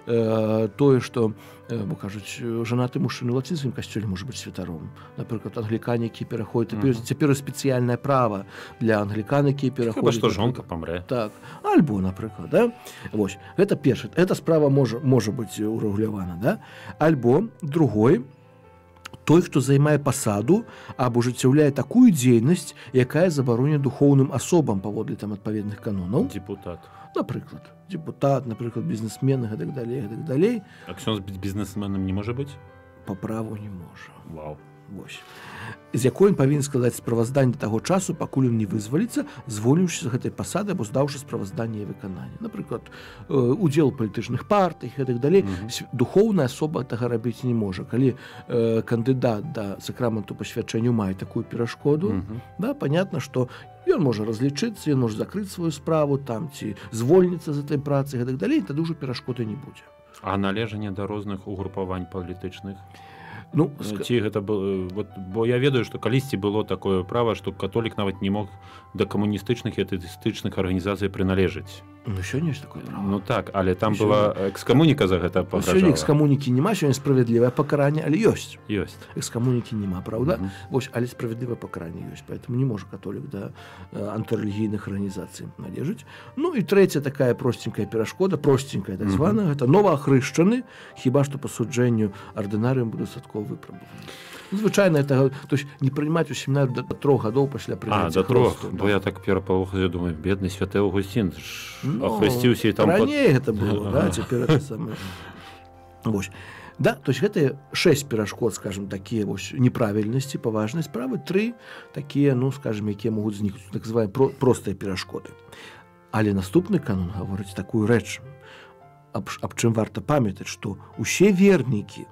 тое, што, бо кажуць, жанаты мужчына ў лацінскім касцёле можа быць святаром. Напрыклад, англікане, які пераходзяць, цяпер спецыяльнае права для англікан, якія пераходзяць. Хіба што жонка памрэ. Так, альбо, напрыклад, да? Вось, гэта першае. Эта справа можа быць урэгулявана, да? Альбо другой, той, хто займае пасаду або ажыццяўляе такую дзейнасць, якая забаронена духоўным асобам паводле там адпаведных канонаў. Депутат. Напрыклад, депутат, напрыклад, бізнесмен і так далей, і так далей. А ксёндз бізнесменам не можа быць? Па праву не можа. Вау. Вось. З якой ён павінен складаць справазданне таго часу, пакуль ён не вызваліцца, звольніўшыся з гэтай пасады або здаўшы справазданне і выкананне. Напрыклад, удзел у палітычных партыях і так далей. Духоўная асоба гэтага рабіць не можа. Калі кандыдат да сакраменту пасвячэння мае такую перашкоду, да, понятно, што ён можа разлічыцца, ён можа закрыць сваю справу там ці звольніцца з этой працы і так далей, тады ўжо перашкоды не будзе. А належанне да розных угрупавань палітычных? Ну, ці гэта было, вот, бо я ведаю, што калісьці было такое права, што католік нават не мог да камуністычных і атэістычных арганізацый прыналежыць. Ну, сёння ёсць такое права. Ну так, але там была экскамуніка за гэта пагражала. Сёння экскамунікі няма, сёння справядлівае пакаранне, але ёсць. Ёсць. Экскамунікі няма, праўда? Вось, але справядлівае пакаранне ёсць, поэтому не можа католік да антырэлігійных арганізацый належыць. Ну і трэця такая простенькая перашкода, простенькая так званая, гэта новаахрышчаны, хіба што па суджэнню ардынарыем будуць дастаткова выпрабаваны. Ну, звычайна, это, то есть не прынимать у семінарыю до 3 гадоў пасля прыняцця до 3, хросту, бо да. Я так перапалохаўся, думаю, бедны святы Августин, ну, охрысціўся і там раней гэта было, да, цяпер это самое. Вось. Да, то есть гэта 6 перашкод, скажем, такія вось неправільнасці, паважнай справы, 3 такія, ну, скажем, якія могуць знікнуць, так званыя простыя перашкоды. Але наступны канон гаворыць такую рэч, аб чым варта памятаць, што усе вернікі,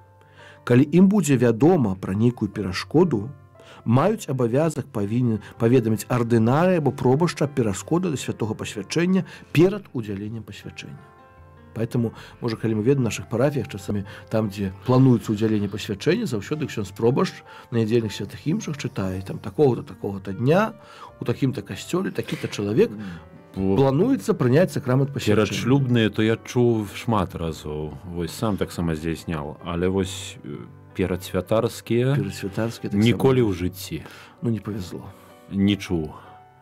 калі ім будзе вядома пра нейкую перашкоду, маюць абавязак паведаміць ардынарыя або пробашча перашкода да святога пасвячэння перад удзяленнем пасвячэння. Поэтому, можа, калі мы ведаем, в нашых парафіях часамі там, дзе плануецца удзяленне пасвячэння, заўсёды ксёндз пробашч на нядзельных святых імшах чытае там такога-то, такога-то дня, у такім-то касцёле такі-то чалавек плануецца прыняць сакрамент пасвячэння. Перадшлюбныя, то я чуў шмат разоў, вось сам таксама здзяйсняў, але вось перадсвятарскія Перадсвятарскія таксама. ніколі ў жыцці. Ну, не павезло. Не чуў.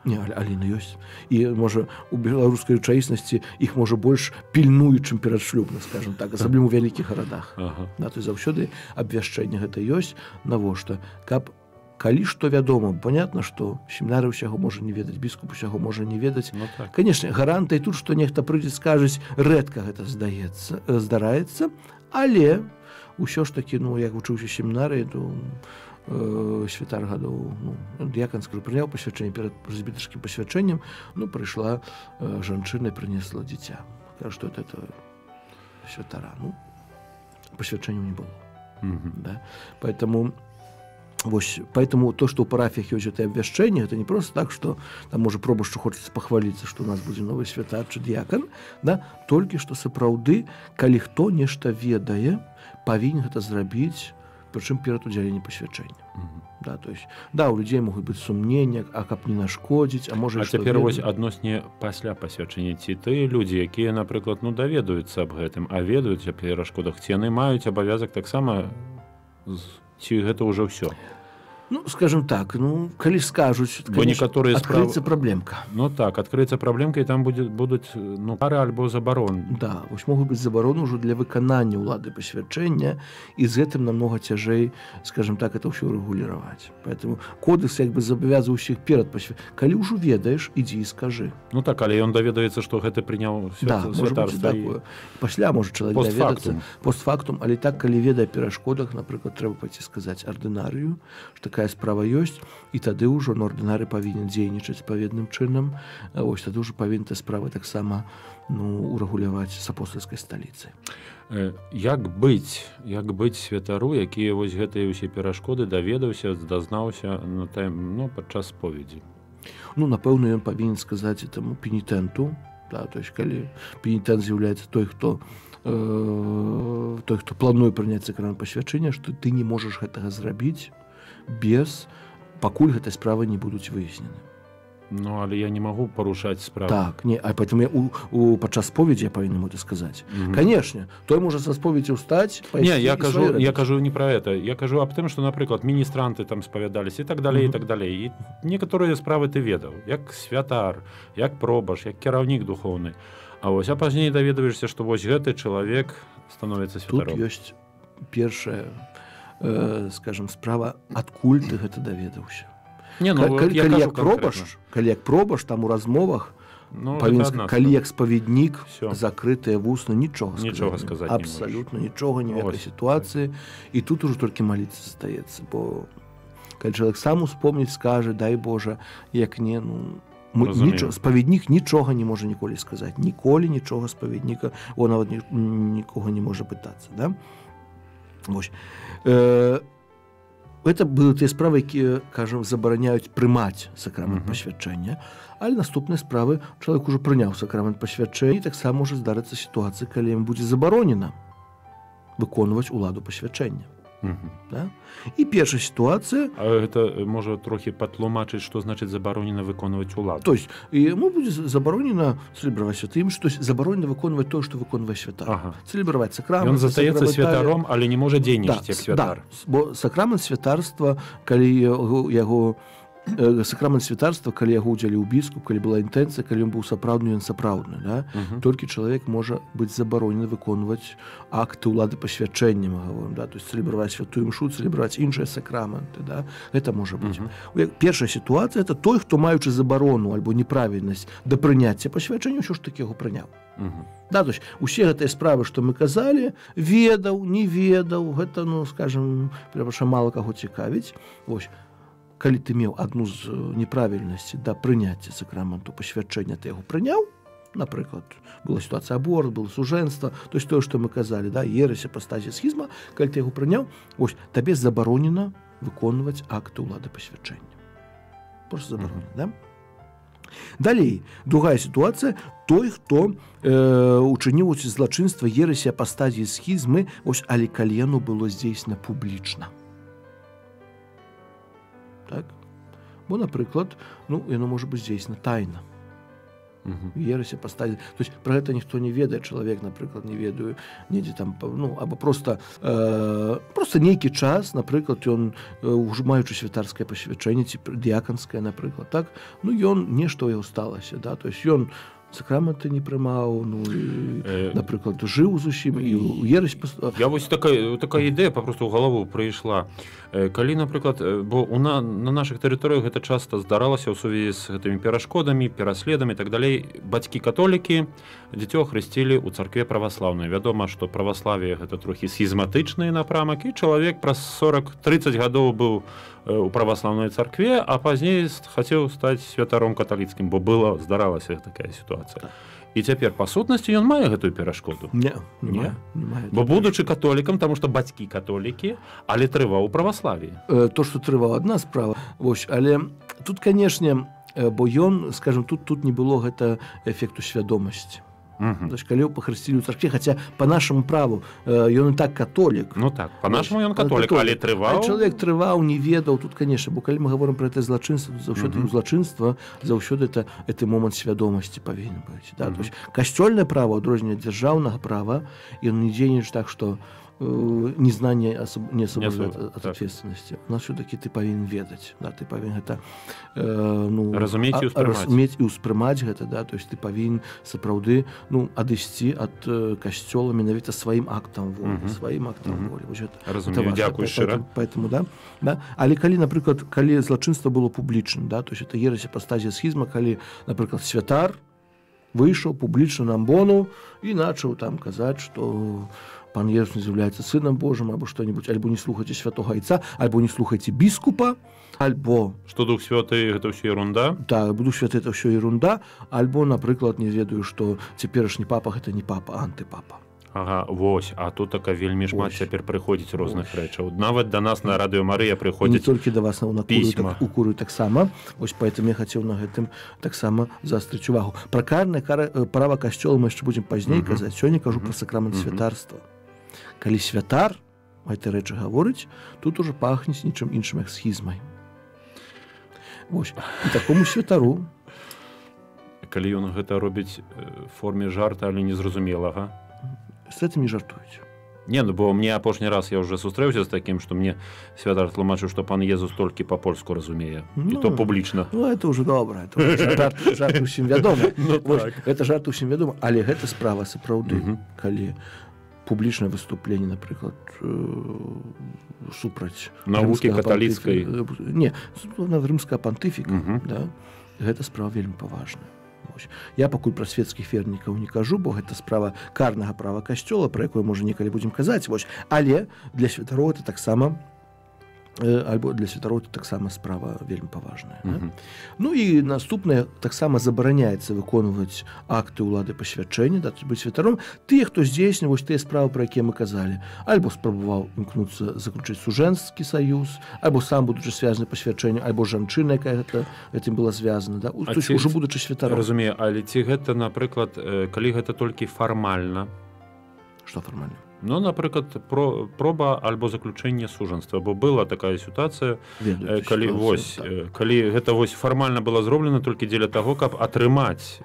Не, але яны ёсць. І, можа, у беларускай рэчаіснасці іх, можа, больш пільнуюць, чым перадшлюбна, скажем так, асабліва ў вялікіх гарадах. Да, то есть заўсёды абвяшчэнне гэта ёсць. Навошта? Каб калі што вядома, понятно, што семінары ўсяго можа не ведаць, біскуп усяго можа не ведаць. Ну, так. Конечно, гаранта і тут, што нехта прыйдзе, скажуць, рэдка гэта здараецца, але ўсё ж такі, ну, як вучыўся семінарыі, то святар гадоў, ну, дыякан, скажу, прыняў пасвячэнне перад прэзбітарскім пасвячэннем, ну, прыйшла жанчына і прынесла дзіця. Кажа, што это святара. Ну, пасвячэнняў не было. Да? Поэтому вось, поэтому то, что ў парафіях ёсць гэтае абвяшчэнне, гэта не просто так, што там, можа, пробашчу хочацца пахваліцца, што у нас будзе новы святар ці дыякан, да? Толькі што сапраўды, калі хто нешта ведае, павінен гэта зрабіць, прычым перад удзяленнем пасвячэння. Да, то есть, да, у людзей могуць быць сумнення, а каб не нашкодзіць, а можа, А што цяпер вось ведаю. адносне пасля пасвячэння, ці тыя людзі, якія, напрыклад, ну, даведаюцца аб гэтым, а ведаюць аб перашкодах, ці яны маюць абавязак таксама, ці гэта ўжо ўсё? Ну, скажем так, ну, калі скажуць, бо некаторыя адкрыецца праблемка. Ну так, адкрыецца праблемка, і там будуць, ну, кары альбо забарон. Да, вось могуць быць забароны ўжо для выканання ўлады пасвячэння, і з гэтым намнога цяжэй, скажем так, это ўсё рэгуляваць. Поэтому кодэкс як бы забавязаў усіх перад пасвячэннем. Калі ўжо ведаеш, ідзі і скажы. Ну так, але ён даведаецца, што гэта прыняў святарства. Да, пасля можа чалавек даведацца постфактум, але так, калі ведае перашкодах, напрыклад, трэба пайці сказаць ардынарыю, што такая справа ёсць, і тады ўжо ордынары павінен дзейнічаць адпаведным чынам, ось тады ўжо павінен та справа таксама, ну, урэгуляваць з апостальскай сталіцай. Як быць святару, якія вось гэтыя ўсе перашкоды даведаўся, дазнаўся на ну, падчас споведзі? Ну, напэўна, ён павінен сказаць этому пенітэнту, да, то есть калі пенітэнт з'яўляецца той, хто плануе прыняць сакрамент пасвячэння, што ты не можаш гэтага зрабіць без, пакуль гэтай справы не будуць выяснены. Ну, але я не магу парушаць справу. Так, не, а поэтому я падчас споведзі я павінен яму это сказаць. Канешне, той можа са споведзі ўстаць, не, я кажу не пра это. Я кажу аб тым, што, напрыклад, міністранты там спавядаліся і так далей, і так далей. І некаторыя справы ты ведаў, як святар, як пробаш, як кіраўнік духоўны. А вось, а пазней даведваешся, што вось гэты чалавек становіцца святаром. Тут ёсць першая, скажем, справа, адкуль ты гэта даведаўся. Не, ну, калі як пробаш, там у размовах, ну, павінен, калі як спаведнік, закрытыя вусны, нічога сказаць. Абсалютна нічога, ніякай сітуацыі. І тут ужо толькі маліцца застаецца, бо калі чалавек сам успомніць, скажа, дай Божа, як не, ну, спаведнік нічога не можа ніколі сказаць. Ніколі нічога спаведніка, о, нават нікога не можа пытацца, да? Вось. Это былі тыя справы, якія, кажам, забараняюць прымаць сакрамент пасвячэння, але наступныя справы чалавек ужо прыняў сакрамент пасвячэння, і таксама можа здарыцца сітуацыя, калі яму будзе забаронена выконваць уладу пасвячэння. Да? І першая сітуацыя... А гэта можа трохі патлумачыць, што значыць забаронена выконваць уладу. То есть яму будзе забаронена цэлебраваць святым, то есть забаронена выконваць тое, што выконвае святар. Ага. Цэлебраваць сакрамент. Ён застаецца святаром, але не можа дзейнічаць як святар. Да, бо сакрамент святарства, калі яго сакрамент святарства, калі яго ўдзяліў біскуп, калі была інтэнцыя, калі ён быў сапраўдны, ён сапраўдны, да? Толькі чалавек можа быць забаронены выконваць акты ўлады пасвячэння, мы гаворым, да? То есть цэлебраваць святую імшу, цэлебраваць іншыя сакраменты, да? Гэта можа быць. Першая сітуацыя — это той, хто, маючы забарону альбо неправільнасць да прыняцця пасвячэння, ўсё ж такі яго прыняў. Да, то есть усе гэтыя справы, што мы казалі, ведаў, не ведаў, гэта, ну, скажем, прабача, мала каго цікавіць. Вось. Калі ты меў адну з неправільнасці да прыняцця сакраменту пасвячэння, ты яго прыняў, напрыклад, была сітуацыя аборт, было сужэнства, то есть тое, што мы казалі, да, ерась, апастазія, схізма, калі ты яго прыняў, ось, табе забаронена выконваць акты ўлады пасвячэння. Просто забаронена, да? Далей, другая сітуацыя, той, хто учыніў злачынства ерасі, апастазіі, схізмы, ось, але калі яно было здзейснена публічна. Так? Бо, напрыклад, ну, яно можа быць здзейснена тайна. Ерась, апастазія. То есть пра гэта ніхто не ведае, чалавек, напрыклад, не ведаю, недзе там, ну, або просто нейкі час, напрыклад, ён, ўжо маючы святарскае пасвячэнне ці дыяканскае, напрыклад, так, ну, ён, нешта ў яго сталася, да, то есть ён сакраменты не прымаў, ну, і, напрыклад, жыў зусім, і ерась... Я вось такая ідэя папросту ў галаву прыйшла. Калі, напрыклад, бо на нашых тэрыторыях гэта часта здаралася ў сувязі з гэтымі перашкодамі, пераследамі і так далей, бацькі католікі дзіцё хрысцілі ў царкве праваслаўнай. Вядома, што праваславие гэта трохі схізматычны напрамак, і чалавек праз 40-30 гадоў быў у праваслаўнай царкве, а пазней хацеў стаць святаром каталіцкім, бо было, здаралася такая сітуацыя. І цяпер, па сутнасці, ён мае гэтую перашкоду? Не, не мае. Бо будучы католікам, таму што бацькі католікі, але трываў у праваславіі. То, што трываў, адна справа. Вось, але тут, канешне, бо ён, скажем, тут не было гэта эфекту свядомасці. То есть, калі пахрысцілі ў царкве, хаця па нашаму праву ён і так католік. Ну так, па нашаму ён католік, але трываў. Чалавек трываў, не ведаў, тут, конечно, бо калі мы гаворым пра это злачынства, заўсёды злачынства, заўсёды это гэты момант свядомасці павінен быць. Да? То есть, касцёльнае права, адрозненне ад дзяржаўнага права, ён не дзейнічае так, што незнание не освобождает от ответственности. У нас все-таки ты павінен ведаць, да, ты павінен гэта ну, разумець і ўспрымаць. Разумець і ўспрымаць гэта, да, то есть ты павінен сапраўды, ну, адысці ад касцёла менавіта сваім актам волі, сваім актам волі. Вось гэта, Разумею, гэта дзякую шчыра. Поэтому, да. Але калі, напрыклад, калі злачынства было публічным, да, то есть это ересь, апостазія, схізма, калі, напрыклад, святар выйшаў публічна на амбону і начаў там казаць, што пан Езус не з'яўляецца сынам Божым, або што-нибудь, альбо не слухайце святого айца, альбо не слухайце біскупа, альбо што Дух Святы гэта ўсё ерунда. Да, Дух Святы это ўсё ерунда, альбо, напрыклад, не ведаю, што цяперашні папа гэта не папа, а антыпапа. Ага, вось, а тут така вельмі шмат цяпер прыходзіць розных рэчаў. Нават да нас на Радыё Марыя прыходзяць не толькі да вас, на пісьма. У курыю таксама. Вось поэтому я хацеў на гэтым таксама заастрыць увагу. Пра карнае права касцёла мы яшчэ будзем пазней казаць. Сёння кажу пра сакрамент святарства. Калі святар гэтай рэчы гаворыць, тут ужо пахнець нічым іншым, як схізмай. Вось. І такому святару, калі ён гэта робіць в форме жарта, але незразумелага, з гэтым не жартуюць. Не, ну бо мне апошні раз я ўжо сустрэўся з такім, што мне святар тлумачыў, што пан Езус толькі па-польску разумее. Ну, і то публічна. Ну, это ўжо добра. Это ўжо жарт усім вядома. Ну, вось, так. Гэта жарт усім вядома, але гэта справа сапраўды, калі публічнае выступленне, напрыклад, супраць навукі каталіцкай. Не, рымскага пантыфіка, да, гэта справа вельмі паважная. Вось. Я пакуль пра светскіх вернікаў не кажу, бо гэта справа карнага права касцёла, пра якое, можа, некалі будзем казаць. Вось. Але для святароў это таксама альбо для святароў это таксама справа вельмі паважная. Да? Ну і наступнае, таксама забараняецца выконваць акты ўлады пасвячэння, да, быць святаром тыя, хто здзейсніў вось тыя справы, пра якія мы казалі, альбо спрабаваў імкнуцца заключыць сужэнскі саюз, альбо сам будучы звязаны пасвячэнню, альбо жанчына, якая гэтым была звязана, да, то есть ужо будучы святаром. Разумею, але ці гэта, напрыклад, калі гэта толькі фармальна? Што фармальна? Ну, напрыклад, проба альбо заключэнне сужэнства, бо была такая сітуацыя, калі вось, так. Калі гэта вось фармальна было зроблена толькі дзеля таго, каб атрымаць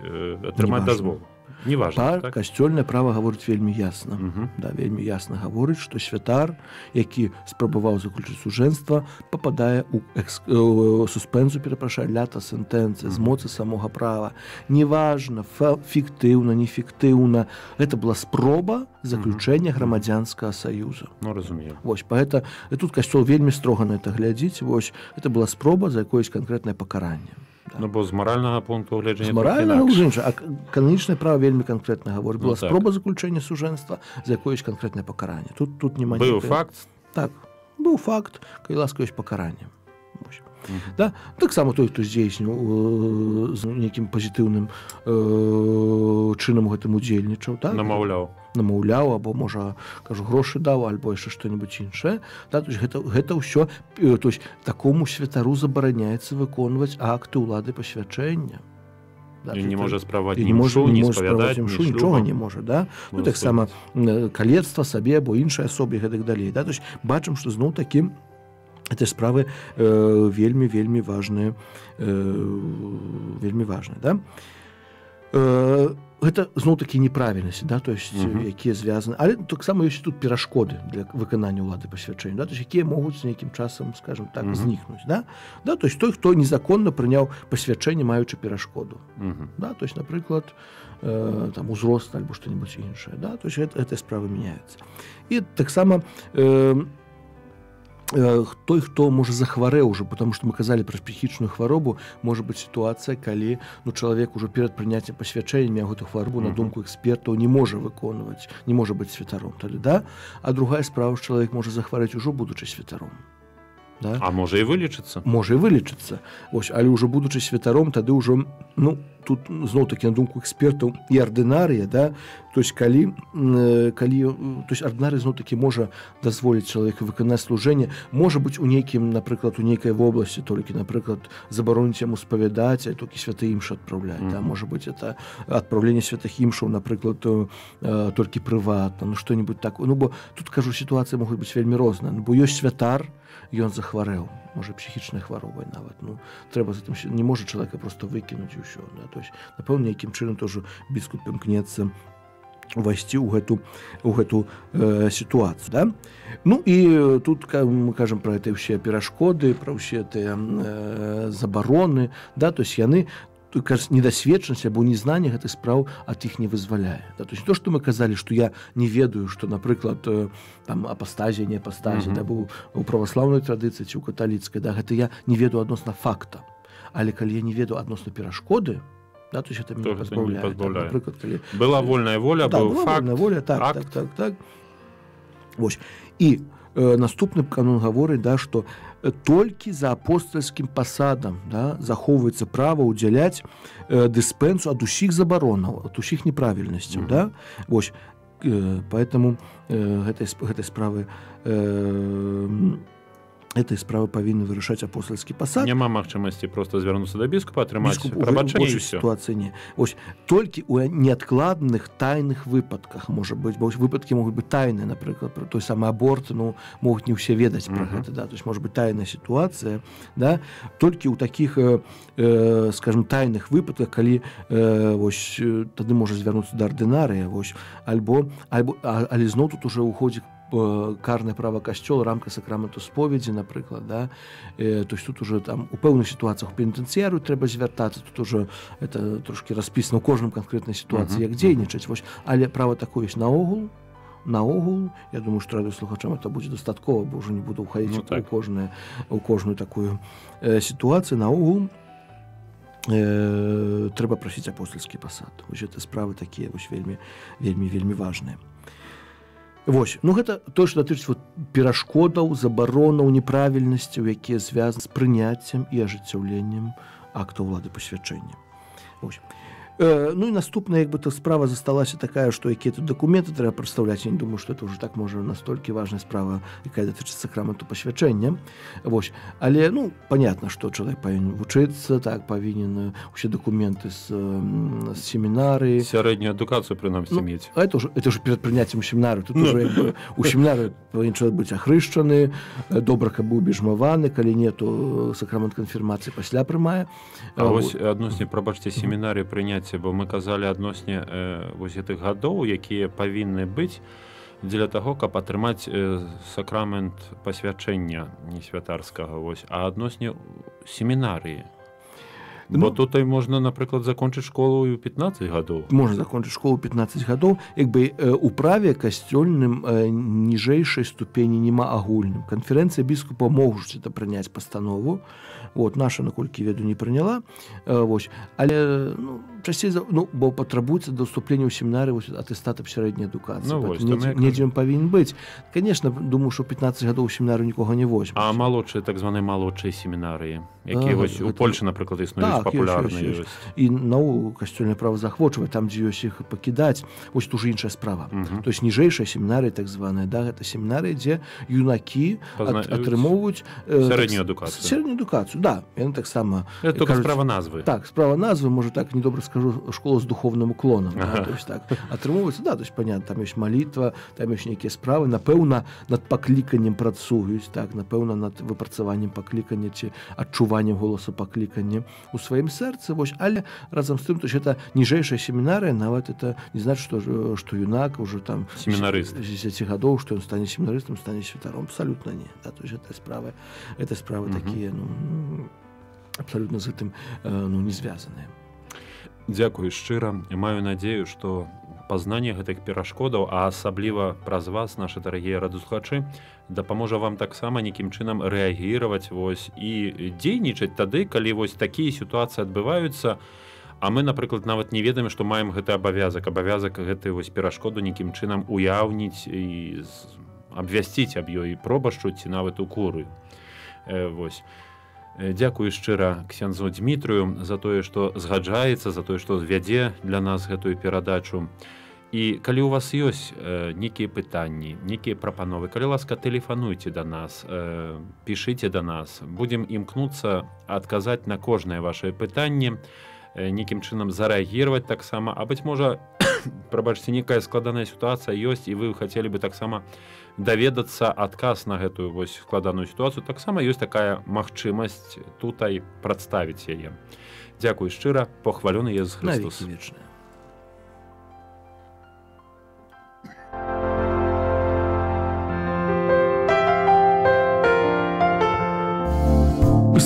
дазвол. Неважно, так? Касцёльнае права гаворыць вельмі ясна. Да, вельмі ясна гаворыць, што святар, які спрабаваў заключыць сужэнства, пападае ў суспензу, перапрашаю, лята сентэнцыя, з моцы самога права. Неважна, фіктыўна, нефіктыўна, гэта была спроба заключэння грамадзянскага саюза. Ну, разумею. Вось, поэтому тут касцёл вельмі строга на это глядзіць. Вось, это была спроба за якоесь канкрэтнае пакаранне. Да. Ну, бо з маральнага пункту гледжання з маральнага ўжо інша, а кананічнае права вельмі канкрэтна гаворыць. Была ну, так. спроба заключэння сужэнства за якоесь канкрэтнае пакаранне. Тут няма Быў факт? Так, быў факт, калі ласка, ёсць пакаранне. Да? Таксама той, хто здзейсніў з нейкім пазітыўным чынам гэтым удзельнічаў, так? Намаўляў. Намаўляў, або, можа, кажу, грошы даў, альбо яшчэ што-нибудь іншае. Да? То есть гэта ўсё, то есть такому святару забараняецца выконваць акты ўлады пасвячэння. Да, і не можа справаць ні імшу, ні спавядаць, ні шлюба. Нічога не можа, да? Ну, таксама калецтва сабе або іншай асобе і гэтак далей. Да? То есть бачым, што зноў такім эти справы вельмі, вельмі важныя, вельмі важныя, да? Гэта зноў-такі неправільнасці, да, то есть якія звязаны, але таксама ёсць тут перашкоды для выканання ўлады пасвячэння, да, то есть якія могуць з нейкім часам, скажем так, знікнуць, да? Да, то есть той, хто незаконна прыняў пасвячэнне, маючы перашкоду, да, то есть, напрыклад, там узрост альбо што-нибудь іншае, да, то есть гэтыя справы мяняюцца. І таксама той, хто, можа, захварэў ужо, потому что мы казалі пра псіхічную хваробу, можа быць сітуацыя, калі, ну, чалавек ужо перад прыняццем пасвячэння меў гэту хваробу, на думку экспертаў, не можа выконваць, не можа быць святаром тады, да? А другая справа, што чалавек можа захварэць ужо будучы святаром. Да? А можа і вылечыцца. Можа і вылечыцца. Вось, але ўжо будучы святаром, тады ўжо, ну, тут зноў-такі на думку экспертаў і ардынарыя, да, то есть калі то есть ардынарый зноў-такі можа дазволіць чалавеку выканаць служэнне, можа быць у нейкім, напрыклад, у нейкай вобласці, толькі, напрыклад, забароніць яму спавядаць, а толькі святыя імшы адпраўляць, да, можа быць, это адпраўленне святых імшаў, напрыклад, толькі прыватна, ну, што-нибудь такое. Ну, бо тут, кажу, сітуацыі могуць быць вельмі розныя, ну, бо ёсць святар, ён захварэў, можа, псіхічнай хваробай нават, ну, трэба за тым, не можа чалавека просто выкінуць і ўсё, да, то есть, напэўна, нейкім чынам тоже біскуп імкнецца увайсці ў гэту сітуацыю, да? Ну і тут мы кажам пра гэтыя ўсе перашкоды, пра ўсе тыя забароны, да, то есть яны недасведчанасць або незнанне гэтых спраў ад іх не вызваляе. Да, то есть то, што мы казалі, што я не ведаю, што, напрыклад, там апастазія, не апастазія, да, бо у праваслаўнай традыцыі ці ў каталіцкай, да, гэта я не ведаю адносна факта. Але калі я не ведаю адносна перашкоды, да, то есть это меня пазбаўляе. Так, напрыклад, калі была вольная воля, да, быў была факт, вольная воля, так, акт. так. Вось. І наступны канон гаворыць, да, што толькі за апостальскім пасадам, да, захоўваецца права ўдзяляць дыспенсу ад усіх забаронаў, ад усіх неправільнасцяў, да? Вось. Поэтому гэтай справы павінны вырашаць апостальскі пасад. Няма магчымасці проста звярнуцца да біскупа, атрымаць Біскуп у прабачэнне і большай ўсё. сітуацыі не. Вось, толькі ў неадкладных тайных выпадках, можа быць, бо выпадкі могуць быць тайныя, напрыклад, пра той самы аборт, ну, могуць не ўсе ведаць пра гэта, да, то есть можа быць тайная сітуацыя, да, толькі ў такіх, скажем, тайных выпадках, калі вось, тады можа звярнуцца да ардынарыя, вось, альбо, альбо, а, але зноў тут уже ўходзіць карнае права касцёла, рамка сакраменту споведзі, напрыклад, да? То есть тут уже там у пэўных сітуацыях у пенітэнцыярыю трэба звяртацца, тут уже это трошки распісана ў кожным канкрэтнай сітуацыі, як дзейнічаць, вось. Але права такое ёсць наогул, я думаю, што радыёслухачам это будзе дастаткова, бо ўжо не буду ўхадзіць у кожную такую сітуацыю. Наогул трэба прасіць апостальскі пасад. Вось гэта справы такія вось вельмі, вельмі, вельмі важныя. Вось. Ну, гэта то, што датычыць вот перашкодаў, забаронаў, неправільнасцяў, якія звязаны з прыняццем і ажыццяўленнем актаў улады пасвячэння. Вось. Ну і наступная, як бы, то справа засталася такая, што якія тут дакументы трэба прадстаўляць. Я не думаю, што это ўжо так можа настолькі важная справа, якая датычыцца сакраменту пасвячэння. Вось. Але, ну, понятно, што чалавек павінен вучыцца, так, павінен усе дакументы з семінарыі. Сярэднюю адукацыю, прынамсі, мець. А это уже перад прыняццем у семінарыю. Тут уже, як бы, у семінарыю павінен чалавек быць ахрышчаны, добра, каб быў бежмаваны, калі не, то сакрамент канфірмацыі пасля прымае. А вось адносна, прабачце, семінарыі прыняцця, бо мы казалі адносне вось гэтых гадоў, якія павінны быць дзеля таго, каб атрымаць сакрамент пасвячэння несвятарскага, вось, а адносне семінарыі. Бо тут і можна, напрыклад, закончыць школу і ў 15 гадоў. Можна закончыць школу ў 15 гадоў. Як бы, у праве касцёльным ніжэйшай ступені няма агульным. Канферэнцыя біскупа могуць это прыняць пастанову. Вот, наша, наколькі веду, не прыняла. Вось. Але, ну, часцей за, ну, бо патрабуецца да ўступлення ў семінары вось атэстат аб сярэдняй адукацыі. Ну, вось, Поэтому там я недзе кажу. ён павінен быць. Конечно, думаю, што 15 гадоў у семінарыю нікога не возьмуць. А малодшыя, так званыя малодшыя семінарыі, якія вось у Польшчы, напрыклад, існуюць, Так, ёсць, папулярныя ёсць, ёсць. ёсць. І наогул касцёльнае права заахвочвае, там, дзе ёсць іх пакідаць, вось тут уже іншая справа. То есть ніжэйшая семінарыя, так званая, да, гэта семінарыя, дзе юнакі Пазнаюць атрымоўваюць, сярэднюю адукацыю. Сярэднюю адукацыю, да. Яны таксама Это только кажуць, справа назвы. Так, справа назвы, можа, так недобра скажу, школа з духовным уклонам, да, то есть так атрымоўваецца, да, то есть понятно, там ёсць малітва, там ёсць нейкія справы, напэўна, над пакліканнем працуюць, так, напэўна, над выпрацаваннем паклікання ці адчуваннем голасу паклікання у сваім сэрцы, вось, але разам з тым, то есть это ніжэйшая семінарыя, нават это не значит, што юнак уже там Семінарыст. з 10 гадоў, што ён стане семінарыстам, стане святаром, абсалютна не, да, то есть это справы такія, ну, абсалютна з гэтым ну, не звязаныя. Дзякую шчыра. Маю надзею, што пазнанне гэтых перашкодаў, а асабліва праз вас, нашы дарагія радыёслухачы, дапаможа вам таксама нейкім чынам рэагіраваць вось і дзейнічаць тады, калі вось такія сітуацыі адбываюцца, а мы, напрыклад, нават не ведаем, што маем гэты абавязак, абавязак гэты вось перашкоду нейкім чынам уяўніць і абвясціць аб ёй пробашчу ці нават у куры. Вось. Дзякую шчыра ксяндзу Дмітрыю за тое, што згаджаецца, за тое, што вядзе для нас гэтую перадачу. І калі у вас ёсць нейкія пытанні, нейкія прапановы, калі ласка, тэлефануйце да нас, пішыце да нас. Будзем імкнуцца адказаць на кожнае ваше пытанне, нейкім чынам зарэагіраваць таксама, а быць можа, прабачце, некая складаная сітуацыя ёсць, і вы хацелі бы таксама даведацца адказ на гэтую вось складаную сітуацыю, таксама ёсць такая магчымасць тутай прадставіць яе. Дзякуй шчыра, похвалёны Езус Навекі Хрыстус. вечныя.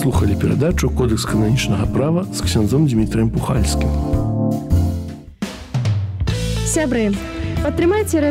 Вы слухали перадачу «Кодэкс кананічнага права» з ксяндзом Дмітрием Пухальскім. Сябры, падтрымайце.